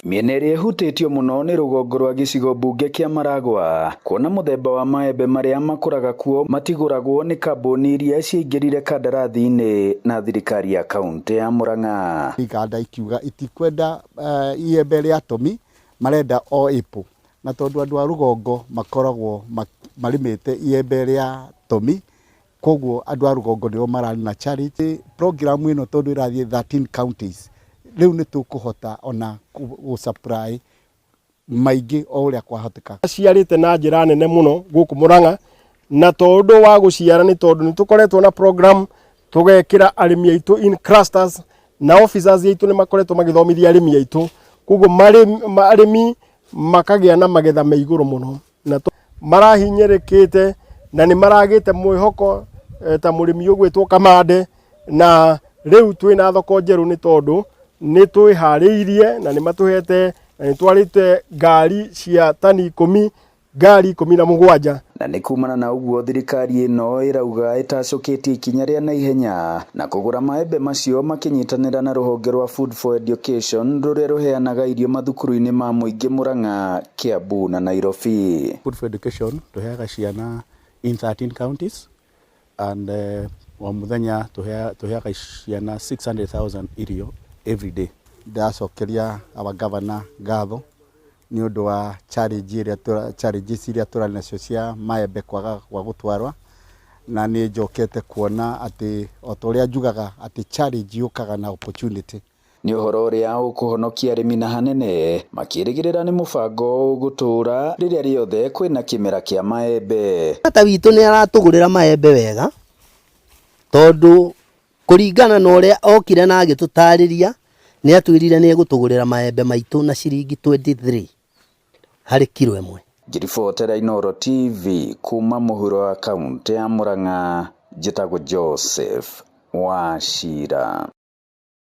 Mĩena ĩrĩa ĩhutĩtio mũno nĩ rũgongo rwa gĩcigo mbunge kĩa Maragwa, kuona mũthemba wa maembe marĩa makũraga kuo matigũragwo nĩ kambuni iria ciaingĩrire kandarathi-inĩ na thirikari ya kaunti ya Murang'a. Iganda ikiuga itikwenda iembe rĩa Tommy, marenda o Apple, na tondũ andũ a rũgongo makoragwo marĩmĩte iembe rĩa Tommy, koguo andũ a rũgongo nĩo mararĩ na challenge. Program ĩno tondũ ĩrathiĩ 13 counties, rĩu nĩ tũkũhota ona gũ supply maingĩ o ũrĩa kwahoteka. Aciarĩte na njĩra nene mũno gũkũ Murang'a, na tondũ wa gũciara nĩ tondũ nĩ tũkoretwo na program tũgekĩra arĩmi aitũ in clusters, na officers aitũ nĩ makoretwo magĩthomithia arĩmi aitũ, koguo arĩmi makagĩa na magetha me igũrũ mũno, na marahinyĩrĩkĩte na nĩ maragĩte mwĩhoko ta mũrĩmi ũgwĩtwo Kamande, na rĩu twĩna thoko njerũ nĩ tondũ nĩ twĩharĩirie na nĩ matũhete na nĩ twarĩte ngari cia tani 10, ngari 17. Na nĩ kumana na ũguo thirikari ĩno ĩrauga ĩtacũkĩtie ikinya rĩa naihenya na kũgũra maembe macio makĩnyitanĩra na rũhonge rwa Food for Education rũrĩa rũheanaga irio mathukuru-inĩ ma mũingĩ Murang'a, Kiambu na Nairobi. Food for Education tũheaga ciana in 13 counties and o mũthenya tũheaga ciana 600,000 irio every day. Ndĩracokeria our governor ngatho nĩ ũndũ wa challenge ĩrĩa challenges iria tũrarĩ nacio cia maembe kwaga gwa gũtwarwa, na nĩ njokete kuona atĩ o ta ũrĩa njugaga atĩ challenge yũkaga na opportunity. Nĩ ũhoro ũrĩa ũkũhonokia arĩmi na hanene makĩrĩgĩrĩra nĩ mũbango ũgũtũra rĩrĩa rĩothe kwĩna kĩmera kĩa maembe. Tata witũ nĩ aratũgũrĩra maembe wega, tondũ kũringana na ũrĩa okire na agĩtũtarĩria, nĩ atwĩrire nĩ egũtũgũrĩra maembe maitũ na ciringi 23 harĩ kiro ĩmwe. Ngĩribotera Inooro TV kuma mũhuro wa kaunti ya Murang'a, njĩtagwo Joseph Wachira.